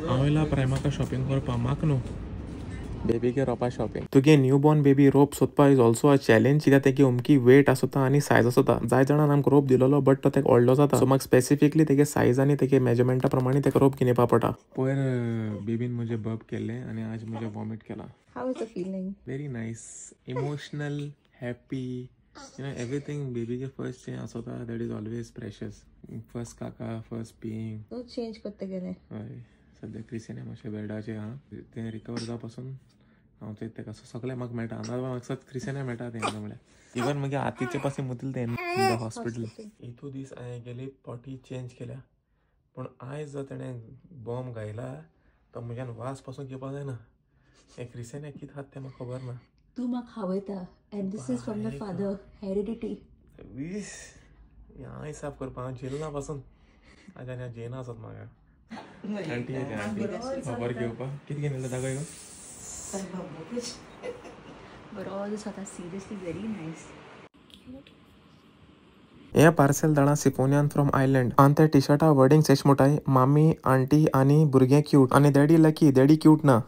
हांव येयला प्रायमाका शॉपिंग करपा. म्हाका न्हू, बेबीगे रोपा शॉपिंग. तुगे न्यू बॉर्न बेबी रोप सोदपा is also a challenge, कित्याक तेगे अमकी वेट आसता आनी सायज आसता. जाय जाणान आमकां रोप दिलेलो, बट तो तेका व्हडलो जाता. सो म्हाका स्पेसिफिकली तेगे सायज आनी तेगे मेजरमेंटा प्रमाणे तेका रोप घेवपा पडटा. पयर बेबीन म्हजे बब केल्ले आनी आज म्हजे वॉमिट केला. How is the feeling? Very nice, emotional, happy, you know, everything. बेबीके first जें आसता, that is always precious. First काका, फर्स्ट पिईंग. तूं चेंज करता गेले. हय, सद्या क्रिसियन मातशें बेडाचें आहा. तें रिकवर जावपा पासून हांव चोयता तेका. सगळें म्हाका मेळटा अंदाज. म्हाका सत क्रिसियनाय मेळटा तें म्हळ्यार. इवन मागीर आतीचे पासून मुतले तें इन the hospital. इतू दीस हांवें गेली पॉटी चेंज केल्या, पूण आयज जो तेणें बॉम्ब घायला तो म्हज्यान वास पासून घेवपा जायना. हें क्रिसियनाक कितें खाता तें म्हाका खबर ना. तूं म्हाका खावयता and this is from the father heredity. वीस हांव हिसाब करपा. हांव जेलना पासून आज आनी हांव जेना आसत म्हाका. आंटी येते, आंटी खबर घेवपा. कितें घेवन दाखय गो. बरो दिसता, सिरियसली व्हेरी नायस. हें पार्सल धाडा सिपोनियान फ्रॉम आयलंड. आनी त्या टिशर्टा वर्डिंग्स एश मुटाय, मामी, आंटी आनी भुरगें क्यूट आनी डॅडी लकी, डॅडी क्यूट ना.